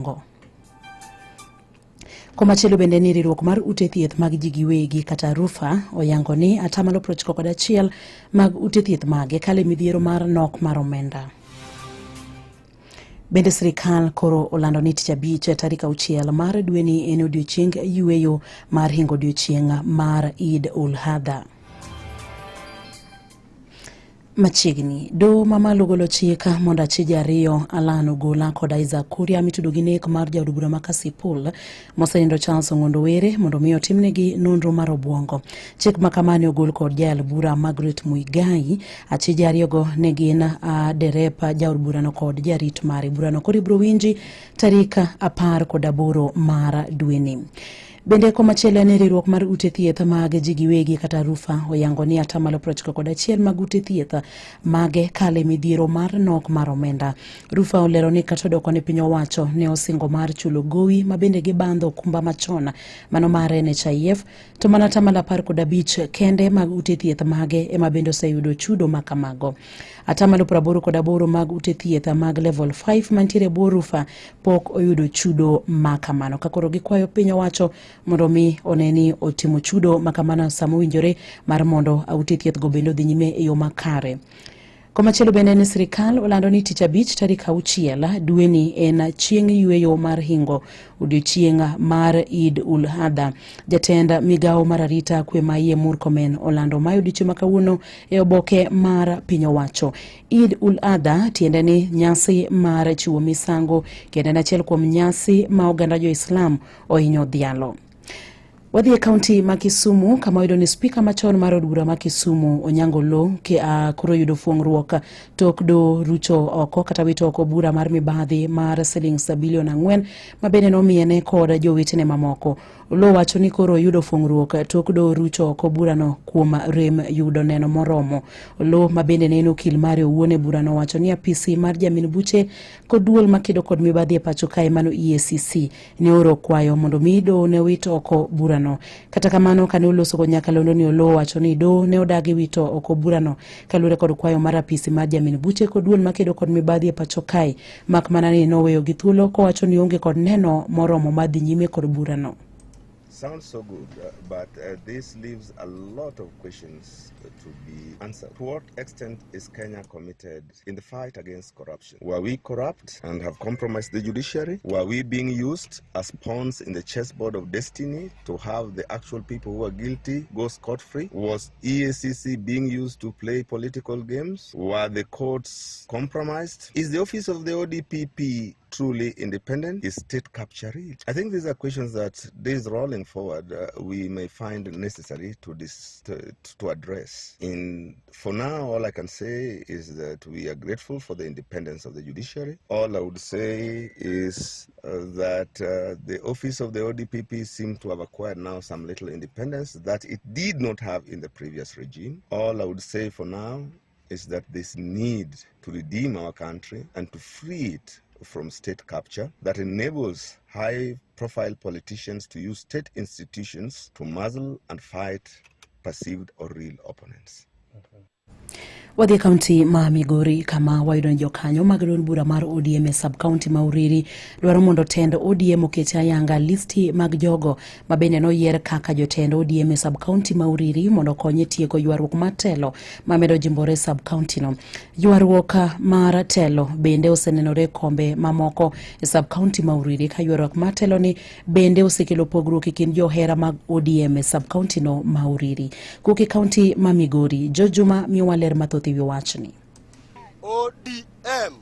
Obwongo. Komachielo bende ni riwruok mar ute thieth mag ji giwegi kata RUPHA oyango ni atamalo 91 mag ute thieth mage kalo e midhiero mar nok mar omenda. Bende sirikal koro olando ni tich abich tarik 6 mar dweni en odiochieng yueyo mar hingo odiochieng mar Eid ul Adha. Machiegni, doho mamalo golo chik mondo achije ariyo Alan Ogola kod Isaac Kuria mitudo gi nek mar jaod bura ma Kasipul mosenindo Charles Ong'ondo Were mondo mi otimnegi nonro mar obwongo. Chik ma kamano ogol kod jayal bura Margaret Muigai. Achije ariyogo ne gin derep jaod burano kod jarit mare. Burano koro ibiro winji tarik 18 mar dweni. Bende komachielo en riwruok mar ute thieth mag ji giwegi kata RUPHA oyango ni atamalo 91 mag ute thieth mage kale midhiero mar nok mar omenda. RUPHA olero ni kata odoko ni piny owacho ne osingo mar chulo gowi ma bende gibandho okumba machon mano mar NHIF to mana atamalo 15 kende mag ute thieth mage ema bende oseyudo chudo ma kamago. Atamalo 88 mag ute thieth mag level 5 mantiere e bwo RUPHA pok oyudo chudo ma kamano. Ka koro gikwayo piny owacho mondo mi one ni otimo chudo ma kamano sama owinjore mar mondo ute thieth go bende odhi nyime e yo makare. Komachielo bende ni sirikal olando ni tich abich tarik 6 dweni en chieng' yueyo mar hingo odiochieng' mar Eid ul Adha. Jatend migawo mar arita kwe ma iye Murkomen olando mae odiochieng' ma kawuono e oboke mar piny owacho. Eid ul Adha tiende ni nyasi mar chiwo misango kendo en achiel kuom nyasi ma oganda jo-Islam ohinyo dhialo. Wadhi e kaunti ma Kisumu kama oyudo ni spika machon mar od bura ma Kisumu Onyango Oloo koro yudo fuong'ruok tok do rucho oko kata wito oko bura mar mibadhi mar siling bilion 4 ma bende nomiene kod jowetene mamoko. Oloo wacho ni koro oyudo fuong'ruok tok do rucho oko burano kuom rem yudo neno moromo. Oloo ma bende ne en okil mare owuon e burano wacho ni apisi mar jamin buche kod duol makedo kod mibadhi e pacho kae mano EACC ne oro kwayo mondo mi doho ne wit oko burano. Kata kamano kane oloso kod nyakalondo ni Oloo wacho ni doho ne odagi wito oko burano kaluwore kod kwayo mar apisi mar jamin buche kod duol makedo kod mibadhi e pacho kae, mak mana ni noweyo gi thuolo kowacho ni onge kod neno moromo mar dhi nyime kod burano. Sounds so good, but this leaves a lot of questions to be answered. To what extent is Kenya committed in the fight against corruption? Were we corrupt and have compromised the judiciary? Were we being used as pawns in the chessboard of destiny to have the actual people who are guilty go scot-free? Was EACC being used to play political games? Were the courts compromised? Is the office of the ODPP truly independent? Is state capture real? I think these are questions that days rolling forward we may find necessary to address. For now, all I can say is that we are grateful for the independence of the judiciary. All I would say is that the office of the ODPP seems to have acquired now some little independence that it did not have in the previous regime. All I would say for now is that this need to redeem our country and to free it from state capture that enables high-profile politicians to use state institutions to muzzle and fight perceived or real opponents. Wadhi e kaunti ma Migori kama wayudo ni jokanyo mag duond bura mar ODM e sub kaunti ma Uriri dwaro mondo tend ODM oket ayanga listi mag jogo ma bende noyier kaka jotend ODM e sub kaunti ma Uriri mondo okony e tieko ywaruok mar telo ma medo jimbore e sub kaunti no. Ywaruok mar telo bende osenenore e kombe mamoko e sub kaunti ma Uriri ka ywaruok mar telo ni bende osekelo pogruok e kind johera mag ODM e sub kaunti no ma Uriri. Kowuok e kaunti ma Migori, George Juma miyowa ler mathoth e wi wachni. ODM.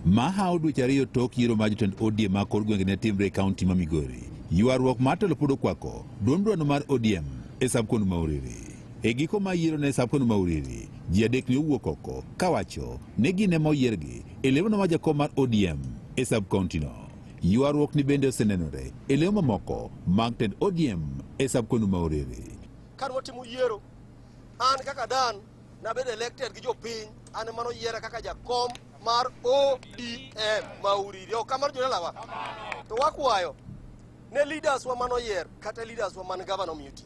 Mahawo dweche 2 tok yiero mar jotend ODM ma kor gwenge ne timre e kaunti ma Migori. Ywaruok mar telo pod okwako duond burano mar ODM e sub kaunti ma Uriri. E giko mar yiero ne sub kaunti ma Uriri, ji 3 ne owuok oko kawacho ni gin ema oyiergi e lemo mar jakom mar ODM e sub kaunti no. Ywaruok ni bende osenenore e lemo mamoko mag tend ODM e sub kaunti ma Uriri. Ka watimo yiero, an kaka Dan nabedo elected gi jopiny, an ema noyiera kaka jakom mar ODM ma Uriri. Ok kamano jodalawa? To wakwayo ne leaders wa manoyier kata leaders wa man gavana omiyo tich.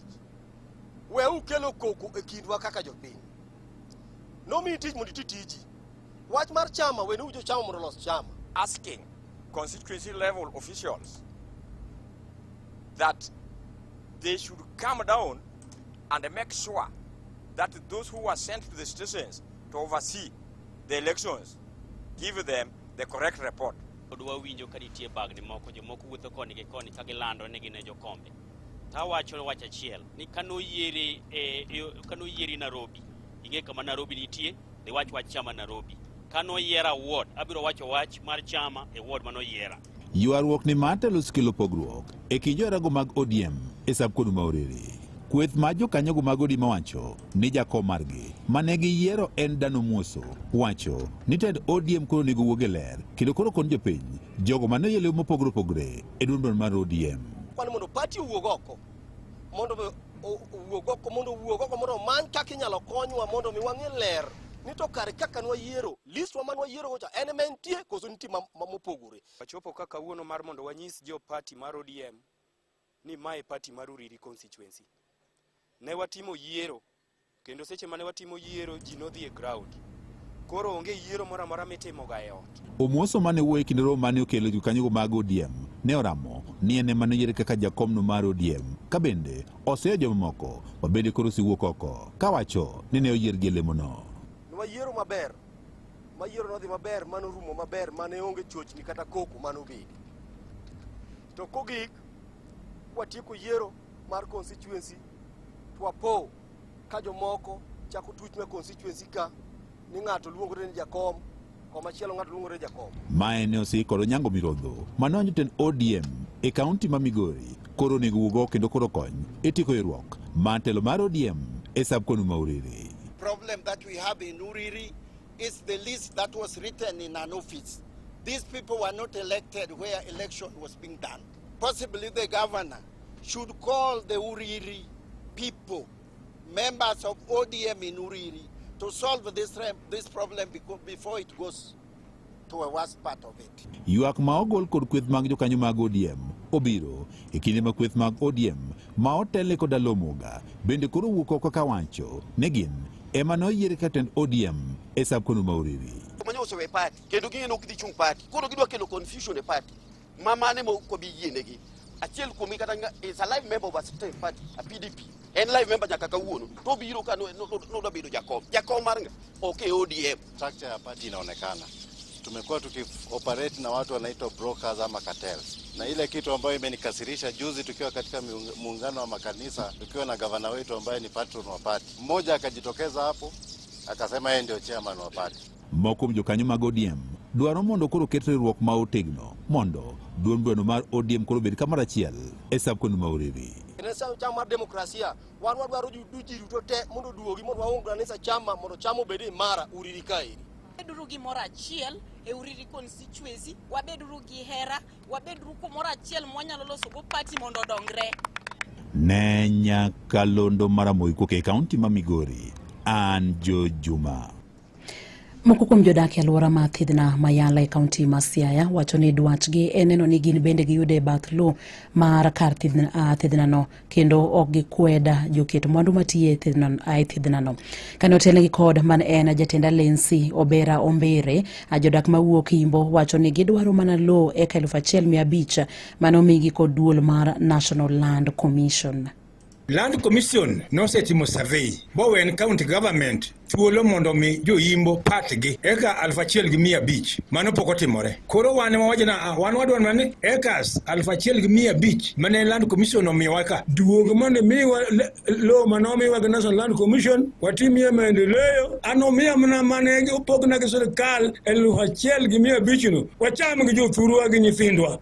We ukelo koko e kindwa kaka jopiny. Nomiyi tich mondo iti tiji. Wach mar chama, wene ujo chama mondo olos chama. Asking Constituency level officials that they should come down and make sure that those who were sent to the stations to oversee the elections give them the correct report. Pod wawinjo ka nitie bagni moko, jomoko wuotho koni gi koni ka gilando ni gin e jokombe. To awacho wach achiel ni kanoyieri e, e, kanoyieri Nairobi, ing'e kama Nairobi nitie, dhi wach wach chama Nairobi. Kanoyiera ward, abiro wacho wach mar chama e ward manoyiera. Ywaruok ni mar telo osekelo pogruok e kind joherago mag ODM e sub-county ma Uriri. Kweth mar jokanyogo mag ODM owacho ni jakom margi mane giyiero en Dan Omuoso wacho ni tend ODM koro onego wuog e ler kendo koro kon jopiny jogo mane oyie mopogore opogore e duond mar ODM. Kwani mondo party owuog oko mondo owuog oko mondo owuog oko mondo omany kaka inyalo konywa mondo mi wang'e ler ni to kare kaka nwayiero list wa mane wayiero go cha en ema entie koso nitie mopogore. Wachopo ka kawuono mar mondo wanyis jo party mar ODM ni mae party mar Uriri constituency. Ne watimo yiero kendo seche mane watimo yiero ji nodhi e ground. Koro onge yiero moro amora mitimoga e ot. Omuoso mane wuoyo e kinde romo mane okelo jokanyogo mag ODM ne oramo ni en ema noyiere kaka jakomno mar ODM ka bende oseyo jomamoko ma bende koro osewuok oko kawacho ni ne oyiergi e lemono. Nwayiero maber ma yiero nodhi maber manorumo maber mane onge chochni kata koko manobedi. To kogik kwatieko yiero mar constituency to wapo ka jomoko chako tuch me constituency ka ni ng'ato luongore ni jakom komachielo ng'ato luongore ni jakom. Mae ne osik kod Onyango Mirodho mane jotend ODM e kaunti ma Migori koro onego wuog oko kendo koro kony e tieko ywaruok mar telo mar ODM e sub-county ma Uriri. Problem that we have in Uriri is the list that was written in an office. These people were not elected where election was being done. Possibly the governor should call the Uriri people, members of ODM in Uriri, to solve this problem before it goes to a worst part of it. Ywak ma ogol kod kweth mag jokanyo mag ODM obiro e kinde ma kweth mag ODM ma otelne kod Alomoga bende koro wuok oko kawacho ne gin ema noyier kaka tend ODM e sub-county ma Uriri. Manyo osewe party kendo ging'e ni ok gidhi chung party koro gidwa kelo confusion e party ma mane ma ok wabi yienegi. Achiel kuomgi kata is a live member of a certain party, a PDP. En live member nyaka kawuono to obiro ka nodwa bedo jakom. Jakom mar ng'a? Ok e ODM. Structure ya party inaonekana. Tumekuwa tukioperate na watu wanaitwa brokers ama cartels, na ile kitu ambayo imenikasirisha juzi tukiwa katika muungano wa makanisa tukiwa na gavana wetu ambaye ni patron wa party, mmoja akajitokeza hapo akasema yeye ndio chairman wa party. Moko kuom jokanyo mag ODM dwaro mondo koro ket riwruok ma otegno mondo duond burano mar ODM koro obed kamoro achiel e sub-county ma Uriri. En chama mar demokrasia wan wadwaro ji duto te mondo oduogi mondo waunganisha chama mondo chama obed imara Uriri kaeri. Wabeduru gimoro achiel e Uriri constituency, wabeduru gi hera, wabeduru kumoro achiel mwanyalo loso go party mondo odongre. Ne nyakalondo mar Ramogi e kaunti ma Migori, an Jo Juma. Moko kuom jodak e alwora ma Thidhna Mayala e kaunti ma Siaya wacho ni dwachgi en neno ni gin bende giyudo e bath lowo mar kar thidhnano kendo ok gikwed joket mwandu matiyo e thidhnano. Kane otelnegi kod man en jatend Alensi Obera Ombere, jodak mawuok Imbo wacho ni gidwaro mana lowo eka 1500 mane omigi kod duol mar National Land Commission. Land Commission nosetimo survey bowen county government thuolo mondo mi joimbo patgi eka 1500. Mano pok otimore. Koro wan wawacho na wan wadwaro mana ni acres 1500 mane Land Commission omiyowa ka duog mondo miwa lowo manomiwa gi National Land Commission watimie maendeleo. An omiya mana mane opogna gi sirikal 1500 no wacham gi jothurwa gi nyithindwa.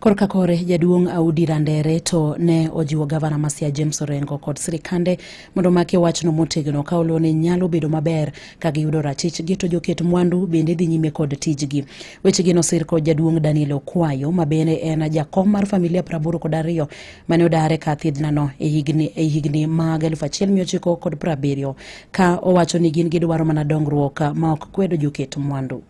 Korka kore jaduong' Audi Randere to ne ojiwo gavana ma Siaya James Orengo kod sirikande mondo omakie wachno motegno ka oluwo ni nyalo bedo maber ka giyudo ratichgi to joket mwandu bende dhi nyime kod tijgi. Wechegi nosir kod jaduong' Daniel Okwayo ma bende en jakom mar familia 82 mane odar e kar thidhnano e higni mag 1970 ka owacho ni gin gidwaro mana dongruok ma ok kwedo joket mwandu.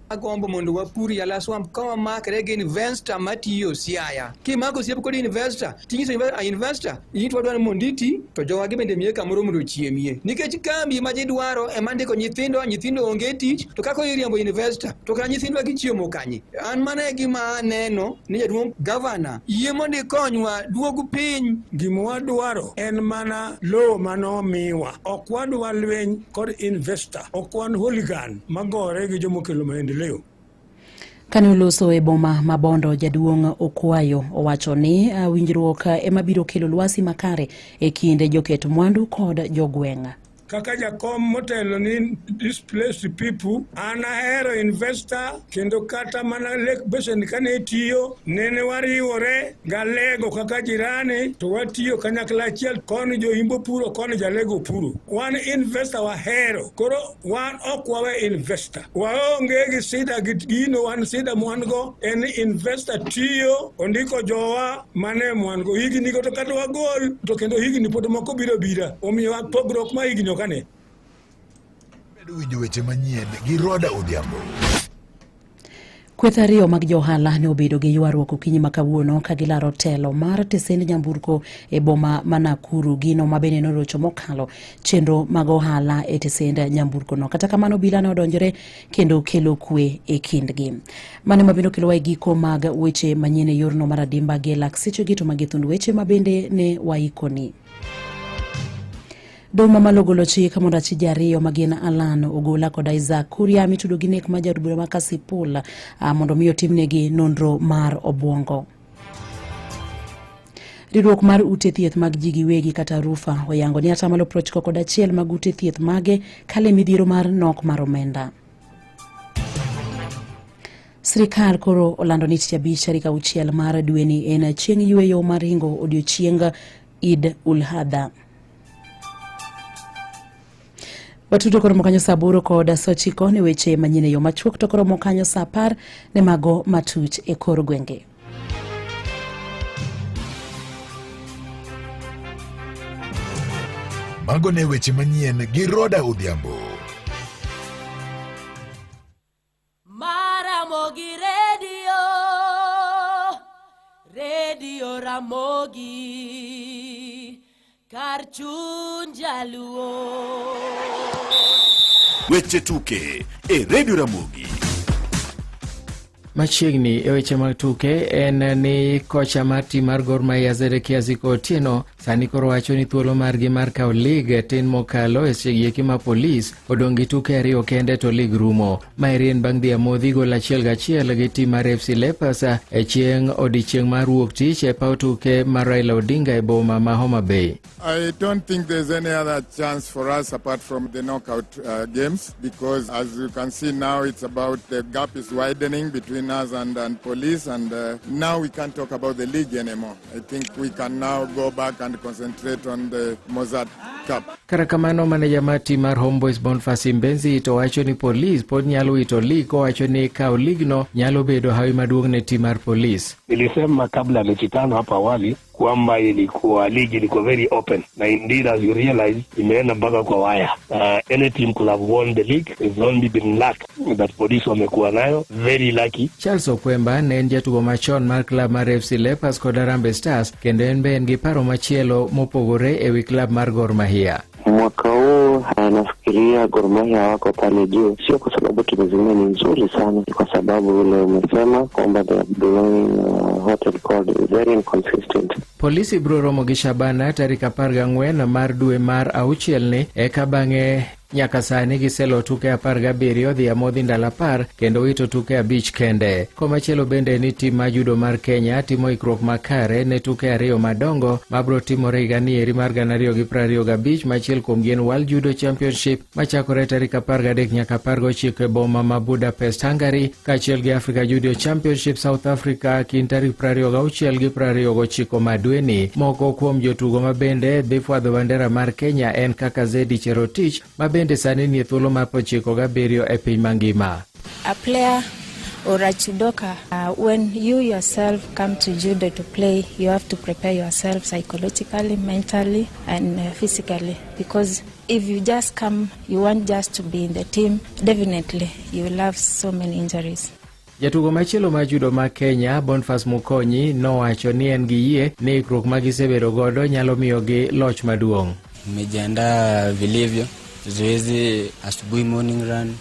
Agombo mondo wapur Yala Swamp ka wamakre gi investor matiyo Siaya. Kimako osiep kod investor, tinyiso a investor, in to wadwaro mondo iti, to jowagi bende miye kamoro mondo ochiemie. Nikech kambi ma ji dwaro ema ndiko nyithindo, nyithindo onge tich, to kaka iriembo investor, to kara nyithindwa gichiemo kanye? An mano e gima aneno ni jaduong' gavana, yie mondo ikonywa duog piny. Gima wadwaro en mana lowo mane omiwa. Ok wadwa lweny kod investor. Ok wan hooligan magore gi jomokelo maendeleo. Kane oloso e boma ma Bondo, jaduong' Okwayo owacho ni winjruok ema biro kelo lwasi makare e kind joket mwandu kod jogweng'. Kaka jakom motelo ni displaced people, an ahero investor kendo kata mana Lake Basin kane tiyo nene wariwore galego kaka jirani to watiyo kanyakla achiel, koni joimbo puro koni jalego puro. Wan investor wahero, koro wan ok wawe investor, waonge gi sida gi gino, wan sida mwan go en ni investor tiyo ondiko jowa mane mwan go higni go to kata wagol to kendo higni pod moko biro bira, omiyo pogruok ma higni ok ane. Medo winjo weche manyien gi Roda Odhiambo. Kweth ariyo mag johala ne obedo gi ywaruok okinyi ma kawuono ka gilaro telo mar tesend nyamburko e boma ma Nakuru, gino ma bende norocho mokalo chenro mag ohala e tesend nyamburkono. Kata kamano obila ne odonjore kendo kelo kwe e kindgi. Mano ema bende okelowa e giko mag weche manyien e yorno mar adimba gi e lak sechegi to magi thund weche ma bende ne waikoni. Doho mamalo ogolo chik mondo achije ariyo ma gin Alan Ogola kod Isaac Kuria mitudo gi nek mar jaod bura ma Kasipul mondo mi otimnegi nonro mar obwongo. Riwruok mar ute thieth mag ji giwegi kata RUPHA oyango ni atamalo 91 mag ute thieth mage kale midhiero mar nok mar omenda. Sirikal koro olando ni tich abich tarik 6 mar dweni en chieng' yueyo mar ringo odiochieng Eid ul Adha. Watuto koromo kanyo saa 8 kod saa 9 ne weche manyien e yo machuok, to koromo kanyo saa 10 ne mago matuch e kor gwenge. Mago ne weche manyien gi Roda Odhiambo. Maramogi Radio, Radio Ramogi, kar chuny jaluo. Weche tuke e Radio Ramogi. Machiegni e weche mag tuke en ni kocha mar tim mar Gor Mahia Zedekia Ziko Otieno sani koro wacho ni thuolo margi mar kawo lig tin mokalo e sechegi eki ma Polis odong' gi tuke ariyo kende to lig rumo. Maeri en bang' dhi amodhi gol 1-1 gi tim mar FC Leopards e chieng' odiechieng' mar wuok tich e paw tuke mar Raila Odinga e boma ma Homa Bay. I don't think there's any other chance for us apart from the knockout games, because as you can see now, it's about the gap is widening between us and Police, and now we can't talk about the league anymore. I think we can now go back and concentrate on the Mozzart Cup. Kata kamano, maneja mar tim mar Homeboys Boniface Imbenzi to wacho ni Police pod nyalo wito lig, kowacho ni kawo ligno nyalo bedo hawi maduong' ne tim mar Police. Nilisema kabla ya mechi 5 hapo awali kwamba ilikuwa ligi ilikuwa very open, na indeed as you realize imeenda mpaka kwa waya. Any team could have won the league. It's only been luck that Police wamekuwa nayo, very lucky. Charles Okwemba ne en jatugo machon mar klab mar FC Leopards kod Harambee Stars, kendo en be en gi paro machielo mopogore e wi klab mar Gor Mahia. Mwaka huu nafikiria Gor Mahia wako pale juu, sio kwa sababu timu zingine ni nzuri sana, ni kwa sababu vile umesema kwamba they are blowing hot and cold, very inconsistent. Polisi biro romo gi Shabana tarik 14 mar dwe mar auchiel ni eka bang'e nyaka sani giselo tuke 17 dhi amodhi ndalo 10 kendo wito tuke 5 kende. Komachielo bende ni tim mar judo mar Kenya timo ikruok makare ne tuke 2 madongo mabiro timore higa ni eri mar gana ariyo gi piero ariyo gabich, ma achiel kuomgi en World Judo Championship machakore tarik 13 nyaka 19 e boma ma Budapest, Hungary, kaachiel gi Africa Judo Championship South Africa kind tarik 26 gi 29 ma dweni. Moko kuom jotugo ma bende dhi fwadho bandera mar Kenya en kaka Zedi Cherotich ma bende sani nie thuolo mar 97 e piny mangima. A player or a judoka, when you yourself come to judo to play, you have to prepare yourself psychologically, mentally, and physically, because If you just come, you want just to be in the team, definitely you will have so many injuries. Jatugo machielo mar judo ma Kenya, Boniface Mukonyi, nowacho ni en gi yie ni ikruok ma gisebedo godo nyalo miyogi loch maduong'. Nimejiandaa vilivyo, zoezi asubuhi morning run.